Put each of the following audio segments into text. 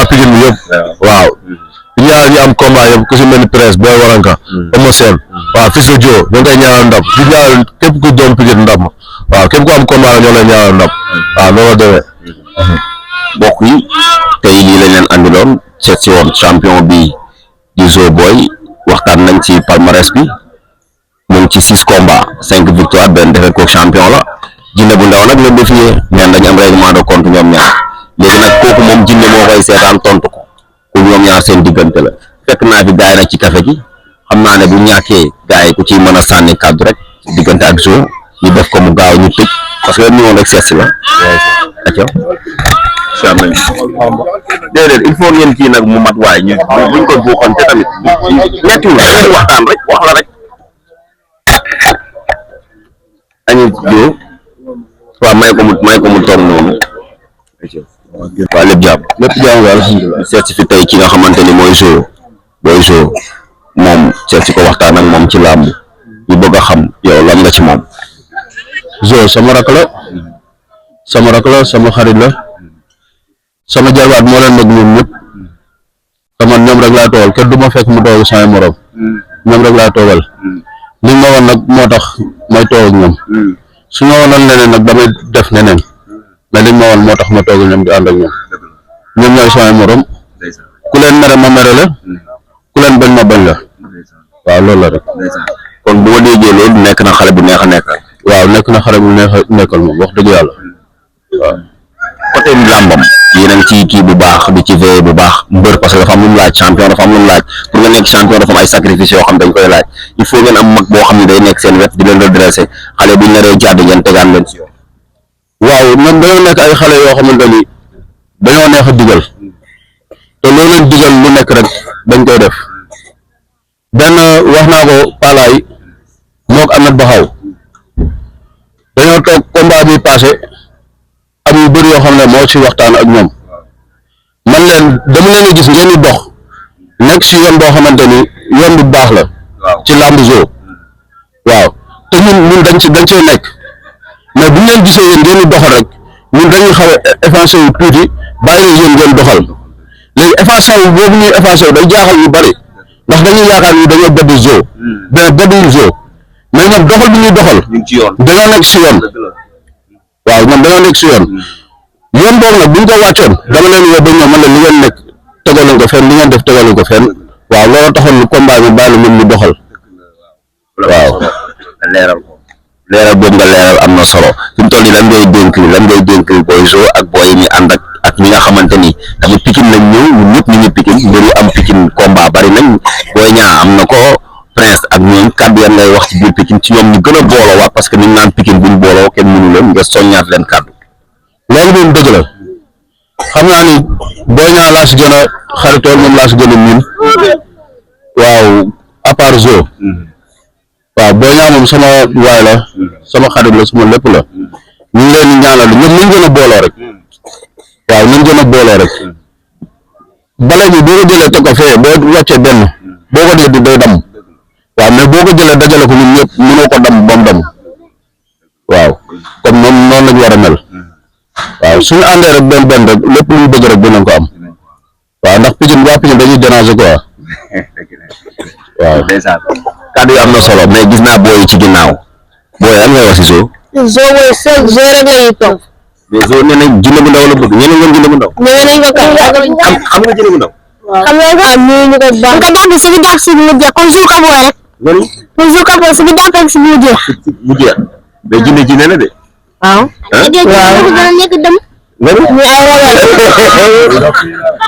waa Pikine bi yëpp waaw di ñaanal ñu am combat yëpp ku si mel ni presse booy waranka Eumeu Sène waaw Fils de Dio ñoo koy ñaanal ndam di ñaanal képp ku doom Pikine ndam waaw képp ku am combat ñoo lay ñaanal ndam waaw loolu demee mbokk yi tey lii lañ leen andiloon seet si woon champion bi di Zo Boy waxtaan nañ ci palmarès bi mu ngi ci 6 combats 5 victoires benn défaite ko champion la Jinne bu ndaw nag la défier neen dañ am règlement de compte ñoom ñaar léegi nag kooku moom Jinne moo koy seetaan tontu ko ku ñoom ñaar seen diggante la fekk naa fi gaay nag ci café gi xam naa ne bu ñàkkee gaay yi ku ciy mën a sànni kàddu rek diggante ak Zo ñu def ko mu gaaw ñu tëj parce que ñu woon rek seet si la aco déedéet il faut ngeen kii nag mu mat waay ñu buñ ko buuxante tamit ñettiwul dañuy waxtaan rek wax la rek añu Zo waaw may ko mu toog noonu waaw lépp jàmm alhamdulilah seet si fi tey ki nga xamante ni mooy Zo Boy Zo moom seet si ko waxtaan ak moom ci làmb ñu bëgg a xam yow lan nga ci moom. Zo sama rak la sama xarit la sama jarbaat moo leen nag ñoom ñëpp te man ñoom rek laa toogal kenn du ma fekk mu toog sama morom ñoom rek laa toogal li ma woon nag moo tax may toog ak ñoom su ma wonoon leneen nag damay def neneen mais li ma woon moo tax ma toog ñoom di ànd ak ñoom ñooy sama morom ku leen mere ma mere la ku leen bañ ma bañ la waaw loolu la rek. kon bu ma déggee loolu nekk na xale bu neex a nekkal. waaw nekk na xale bu neex a nekkal moom wax dëgg yàlla waaw. côté làmbam yéen a ngi ci kii bu baax di ci veillé bu baax mbër parce que dafa am lu mu laaj champion dafa am lu mu laaj pour nga nekk champion dafa am ay sacrifice yoo xam dañ koy laaj il faut ngeen am mag boo xam ne day nekk seen wet di leen redressé xale bu ñu naree jàdd ngeen tegaan leen si yoon. waaw man dañoo nekk ay xale yoo xamante ni dañoo neex a digal te loo leen digal lu nekk rek dañ koy def benn wax naa ko Palaay moog Ahmed Baxaw dañoo toog combat bi passé am yu bëri yoo xam ne moo ci waxtaan ak ñoom man leen dama leen a gis ngeen di dox nekk si yoon boo xamante ni yoon bu baax la ci làmb Zo waaw te ñun dañ cee nekk mais bu ñu leen gisee yéen ngeen di doxal rek ñun dañuy xaw a effacé wu tuuti bàyyi leen yéen ngeen doxal léegi effacé wu boobu ñuy effacé wu day jaaxal ñu bëri ndax dañuy yaakaar ni dañoo beddi Zo mais beddiwul Zo mais ñoom doxal bi ñuy doxal dañoo nekk si yoon waaw ñoom dañoo nekk si yoon boobu nag bu ñu ko wàccoon dama leen woo ba ñoom man la li ngeen nekk tegaluñ ko fenn li ngeen def tegaluñ ko fenn waaw loolu taxoon lu combat bi bàyyi la ñun ñu doxal waaw. leeral boobu nga leeral am na solo fi mu toll nii lan ngay dénk Boy Zo ak booy yi ñu ànd ak ñi nga xamante ni tamit Pikine lañ ñëw ñun ñëpp ñu ngi Pikine mbir yu am Pikine combat bari nañ Boy Niang am na ko Prince ak ñoom kàddu yan ngay wax ci biir Pikine ci ñoom ñu gën a booloo waat parce que ni ñu naan Pikine buñ booloo kenn mënu leen nga soññaat leen kàddu. loolu moom dëgg la xam naa ni Boy Niang laa si gën a xaritool moom laa si gën a miin waaw à part Zo waaw Boy Niang moom sama waay la sama xarit la sama lépp la ñu ngi leen di ñaanal ñoom ñu gën a booloo rek waaw ñu gën a booloo rek bale bi boo ko jëlee teg ko fee boo wàccee benn boo ko dee du day dam waaw mais boo ko jëlee dajale ko ñun ñëpp mënoo ko dam ba mu dam waaw comme moom noonu lañu war a mel waaw suñu àndee rek benn rek lépp lu ñu bëgg rek dinañ ko am waaw ndax Pikine waa Pikine dañuy déranger quoi waaw. kàddu yi am na solo mais gis naa booy ci ginnaaw booy am ngay wax si Zo. Zo mooy Zo rek la ñuy toog. mais Zo nee nañ Jinne bu ndaw la bëgg ñeneen ngeen Jinne bu ndaw. mais nañ ko kay xam nga Jinne bu ndaw. waaw xam nga ko ñu ko baax. ko def si bi jàpp si mu jeex comme Zo Kaboy rek. loolu. comme Zo Kaboy si bi jàpp rek si mu jeex. mu jeex mais Jinne la de. waaw. waaw dana nekk dem. loolu. ñu ay ragal.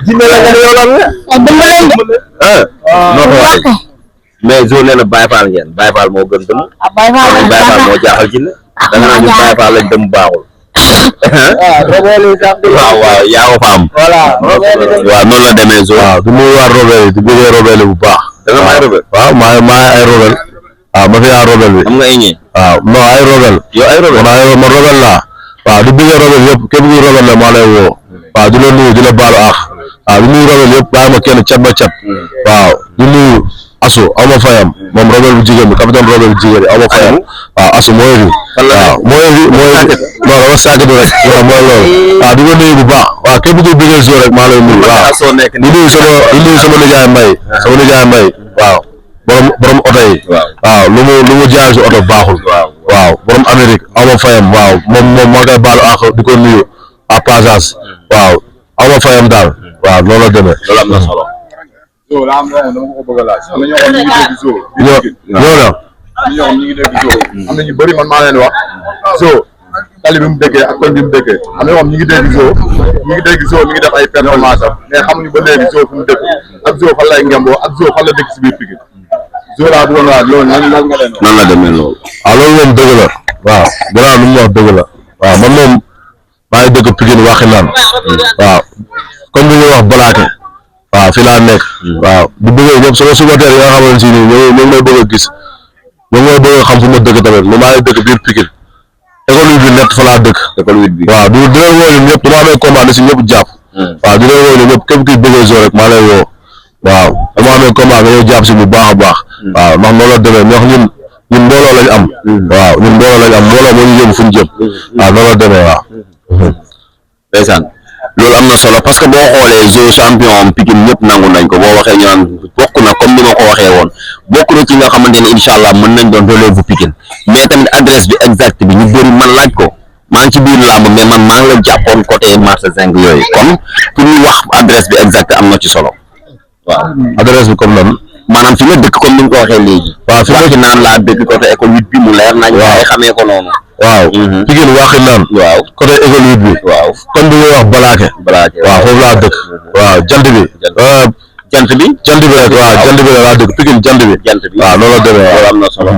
Jinne la nga yow lan la. ay dem la leen de. noo ko waxee. mais Zo nee na Baye Fall ngeen Baye Fall moo gën dëm. Baye Fall moo jaaxal Jinne. da nga naan ñu Baye Fall lañ dëm baaxul. waaw yaa ko fa am. waaw noonu la demee Zo. waaw du muy waar Robel di bëggee Robel bu baax. da nga may Robel. waaw maa ay Robel. waaw ma fi yaa Robel bi. am nga ay ñee. waaw non ay Robel. yow ay Robel man Robel laa. waaw di bëggee Robel yëpp képp kuy Robel la maa lay woo. waaw di la nuyu di la baalu àq. waaw di nuyu Robel yëpp bàyyi ma kenn cat ba cat. waaw di nuyu asu aw ma fayam moom Robert bu jigéen bi capitaine Robert bu jigéen bi aw ma fayam waaw asu mooy fi waaw mooy non dama sàgg rek waaw mooy loolu waaw di ko nuyu bu baax waaw képp kuy bëggal Zo rek maa lay nuyu waaw di nuyu sama nijaay Mbay waaw borom oto yi waaw lu mu jaar si oto baaxul waaw borom Amérique aw ma fayam waaw moom maa koy baalu àq di ko nuyu à passage waaw aw ma fayam daal waaw loolu la demee loolu am na solo. Zo la am na dama ko bëgg a laaj am na ñoo xam ñu ngi dégg Zo. am na ñu bëri man maa leen wax Zo tali bi mu dëkkee ak koñ bi mu dëkkee am na ñoo xam ñu ngi dégg Zo mi ngi def ay performance am mais xamuñu ba léegi Zo fu mu dëkk ak Zo fan lay ngemboo ak Zo fan la dëkk si biir Pikine Zo laa bëggoon laaj loolu nan nga leen nan la demee loolu. waaw loolu moom dëgg la waaw gannaaw lu mu wax dëgg la waaw man moom maa ngi dëkk Pikine waxi naan waaw comme bi ñuy wax Balaake waaw fi laa nekk waaw di bëggee ñëpp sama supporter yi nga xamante si nii ñoom may bëgg a gis ñoom mooy bëgg a xam fu ma dëkk tamit maa ngi dëkk biir Pikine école bi net fa laa dëkk waaw di leen woo ñun ñëpp bu ma amee combat si ñëpp jàpp waaw di leen woo ñun ñëpp képp kuy bëggee Zo rek maa lay woo waaw dama amee combat nga ñëw jàpp si bu baax a baax waaw ndax noonu la demee ñoo ñun mbooloo lañ am waaw ñun mbooloo lañ am mbooloo moo ñu yóbbu fu ñu jëm waaw noonu la demee waaw ndeysaan loolu am na solo parce que boo xoolee Zo champion Pikine ñëpp nangu nañ ko boo waxee ñu naan bokk na comme ni ma ko waxee woon bokk na ci nga xamante ne incha allah mën nañ doon relève bu Pikine mais tamit adresse bi exact bi ñu bëri man laaj ko maa ngi ci biir làmb mais man maa ngi la jàppoon côté marché 5 yooyu kon pour ñu wax adresse bi exact am na ci solo waaw adresse bi comme nan maanaam fi nga dëkk comme ni nga ko waxee léegi waaw fi wax ci naan laa dëkk côté école 8 bi mu leer nañ waaye xamee ko noonu waaw Pikine waxi naan waaw côté école 8 bi waaw kon bi ñuy wax Balaake waaw foofu laa dëkk waaw jant bi rek waaw jant bi rek laa dëkk Pikine jant bi waaw loolu la demee loolu am na solo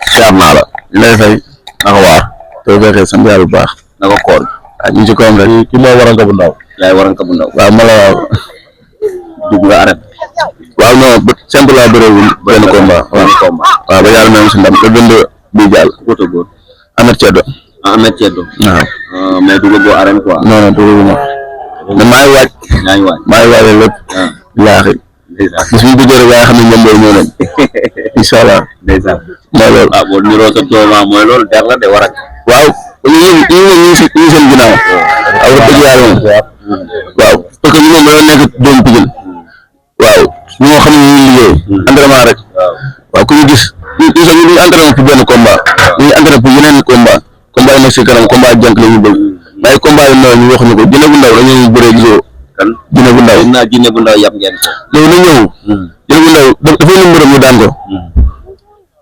siyaar naa la lay fay naka waar te fekkee sant yàlla bu baax naka koor waaw ñu ci kawam rek ki moo waranka bu ndaw yaay waranka bu ndaw waaw ma la dugg nga arrêt waaw non simple laa bëréewul benn combat waaw ba yàlla même si ndam te bind bi jàll góor góor Amet Ceddo waaw mais duggagoo arène quoi non duggaguma mais maa ngi waaj lépp laaxi bis bu duggee rek waaye xam ne ñoom mooy ñëw nañ incha allah ndeysaan mooy loolu ah boo niroo sa tooma mooy loolu der la de warak waaw ñu seen ginnaaw waaw wax dëgg yàlla moom waaw parce que ñu moom dañoo nekk doomu Pikine waaw ñoo xam ne ñu ngi liggéey entraînement rek waaw ku ñu gis ñu ngi entraîné pour benn combat ñu ngi entraîné pour yeneen combat yi nekk si kanam combat jànk la ñu bëgg mais combat yi ndaw ñu wax ñu ko Jinne bu ndaw dañuy bëree gisoo kan Jinne bu ndaw Jinne bu ndaw yab ngeen ko loolu na ñëw Jinne bu ndaw dafa ñu mbërëm ñu daan ko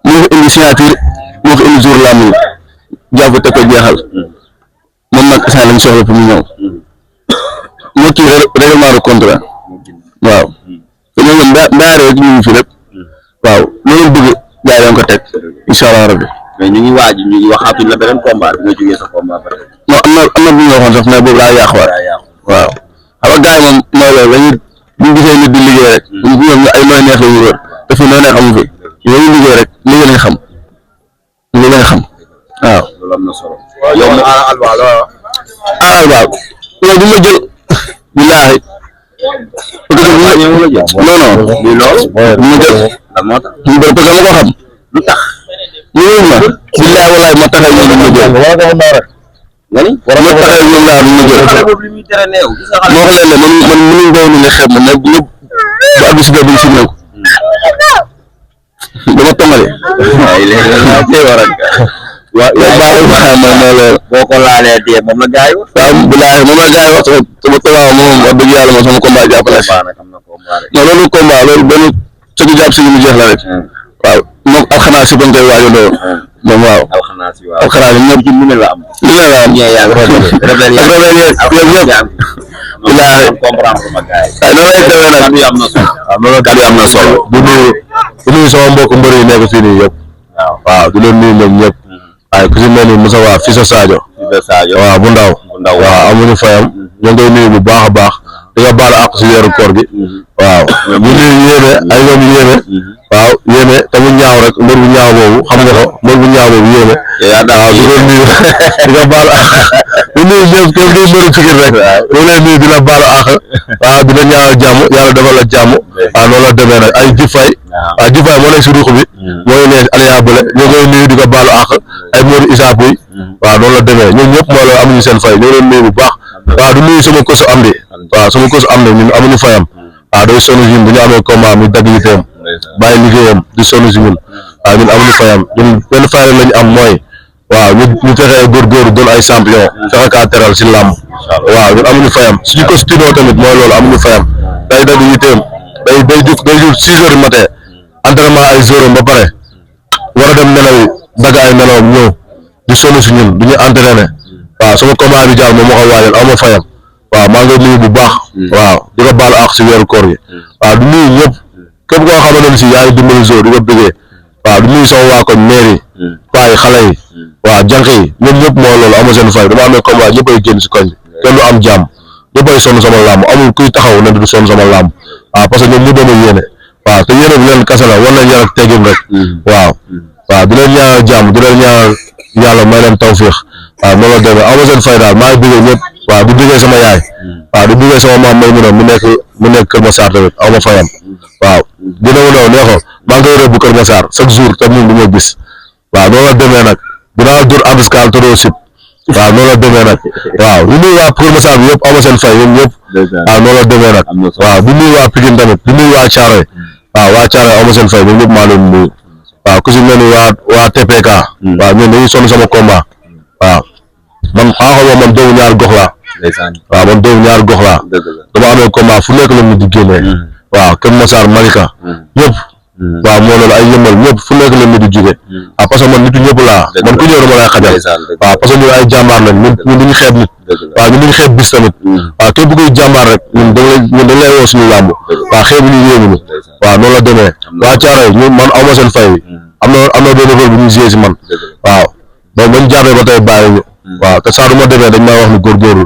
moo ko indi signature moo ko indi jour làmb jàpp te ko jeexal moom nag saa lañ soxla pour mu ñëw moo kii règlement de contrat waaw te ñoom ndaaree ñu ngi fi rek waaw loolu bëgg gaa yi ko teg incha allah rabbi mais ñu ngi waxaatuñ la beneen combat bi nga jógee sa combat ba non am na bu ñu waxoon sax mais boobu daa yàquwaat waaw xam nga gaa yi moom mooy loolu dañuy bu ñu gisee nit di liggéey rek ñoom ay nooy neex la ñu wër te fi nooy neex amu fi yooyu liggéey rek liggéey lañ xam waaw loolu am na solo yow ma alba loolu du ma jël billaahi non lii loolu du ma jël lan moo tax ñu bëri parce que ma ko xam lu tax ñëwul ma billaahi walaay ma taxee ñoom ma jël nga ni ma taxee ñoom laa ma jël boobu li muy tere neew gis nga moo ko leen ne man mënuñ boobu ni nga xeeb ma mais bu abis ba buñ signé ko dama tongale waaye léegi la tey waral waaw boo ko laalee dee moom la gars yi wax waaw billaahi moom la gars yi wax sama tabaab moom wax dëgg yàlla moom sama combat jàppale non loolu combat loolu benn sëñ jàpp si mu jeex la rek waaw moom alxanaas si bañ koy waajandoo moom waaw alxanaas yi waaw alxanaas yi ñoom ci lu ne la am rebelle ñëpp billaahi comprendre ma gars yi noonu lay demee nag kàddu yi am na solo waaw kàddu yi am na solo du nuyu sama mbokk mbër yi nekk fii nii yëpp waaw du leen nuyu ñoom ñëpp waaye ku si mel ni Moussa waa fii sa Sadio waaw bu ndaw waaw amuñu fayam ñoo ngi koy nuyu bu baax a baax di nga baalu àq si weeru koor gi waaw ñu nuyu yéene ay ñoom yéene waaw yéene te mu ñaaw rek mbër bu ñaaw boobu xam nga ko mbër bu ñaaw boobu yéene waaw di ko nuyu di nga baalu àq di nuyu ñëpp képp kuy mbëru Pikine rek ñu leen nuyu di la baalu àq waaw di la ñaanal jàmm yàlla defal la jàmm waaw noonu la demee nag ay jifay waaw jifay moo nekk si ruux bi mooy ne Aliya Bële ñoo koy nuyu di ko baalu àq ay Modou Issa Pouye waaw noonu la demee ñun ñëpp moo la amuñu seen fay ñoo leen nuyu bu baax waaw du nuyu sama kosu am di waaw sama kosu am di ñun amuñu fayam waaw day sonn si ñun bu ñu amee combat mi dagg yiteem bàyyi liggéeyam di sonn si ñun waaw ñun amuñu fayam ñun benn fay lañu am mooy waaw ñu fexee góorgóorlu doon ay champion fexe kaa teral si làmb waaw ñun amuñu fayam suñu ko stino tamit mooy loolu amuñu fayam day dagg yiteem day jug 6 heures du matin entraînement ay zéro ba pare war a dem nelaw dagg ay nelawam ñëw di sonn si ñun du ñu entraîné waaw sama combat bi jaar moom moo ko waajal aw ma fayam waaw maa ngi nuyu bu baax waaw di ko baalu àq si weeru koor gi waaw du nuyu ñëpp képp koo xamante ne si yaa ngi dimbali zoo di ko bëggee waaw du nuyu sama waa koñ mairie paa yi xale yi waaw jànq yi ñoom ñëpp moo loolu ama seen fay dama amee combat ñëpp ay génn si koñ bi kenn du am jàmm ñëpp ay sonn sama làmb amul kuy taxaw ne du sonn sama làmb waaw parce que ñoom ñu doon a yéene waaw te yéene bi leen kese la war nañ yar ak teggin rek waaw waaw di leen ñaanal jàmm di leen ñaanal yàlla may leen tawféex waaw noonu la demee ama seen fay daal maa ngi bëggee ñëpp waaw di bëggee sama yaay waaw di bëggee sama maam may mu nekk Kër Massar tamit aw ma fayam waaw dina ma ne ko maa ngi koy rëbb Kër Massar chaque jour te mun du ma gis waaw noonu la demee nag dinaa dur embuscade te doo sib waaw noonu la demee nag waaw di nuyu waa Kër Massar bi yëpp aw ma seen fay ñoom ñëpp waaw noonu la demee nag waaw di nuyu waa Pikine tamit di nuyu waa Thiaroye waaw waa Thiaroye aw ma seen fay ñoom ñëpp maa leen nuyu waaw ku si mel ni waa TPK waaw ñun dañuy sonn sama combat waaw man xaaxal man doomu ñaari gox laa waaw man doomu ñaari gox laa dama amee combat fu nekk la ñu di génnee waaw Kër Massar Malika ñëpp waaw moo loolu ay yëmbal ñëpp fu nekk la ñu di jóge waaw parce que man nitu ñëpp laa man ku ñëw dama lay xajal waaw parce que ñun ay jàmbaar lañ ñun duñu xeeb nit waaw ñun duñu xeeb bis tamit waaw képp kuy jàmbaar rek ñun dañ lay woo suñu làmb waaw xeebu ñu yéemuñu waaw noonu la demee waa Thiaroye ñun man aw ma seen fay am na benn rôle bu ñu joué si man waaw donc bañ jàppee ba tey bàyyi ñu waaw te saa du ma demee dañ maa wax ni góorgóorlu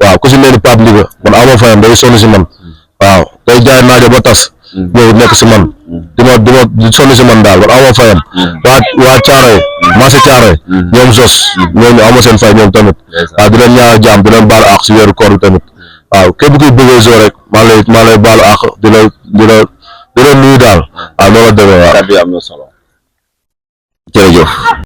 waaw ku si mel ni Pape Liga man aw ma fayam day sonn si man waaw day jaay naajo ba tas ñëw nekk si man di sonn si man daal man aw ma fayam waa Thiaroye marché Thiaroye ñoom Zos ñooñu aw ma seen fay ñoom tamit waaw di leen ñaanal jàmm di leen baalu àq si weeru koor bi tamit waaw képp kuy bëggee zoo rek maa lay baalu àq di la nuyu daal waaw noonu la demee waaw. jërëjëf.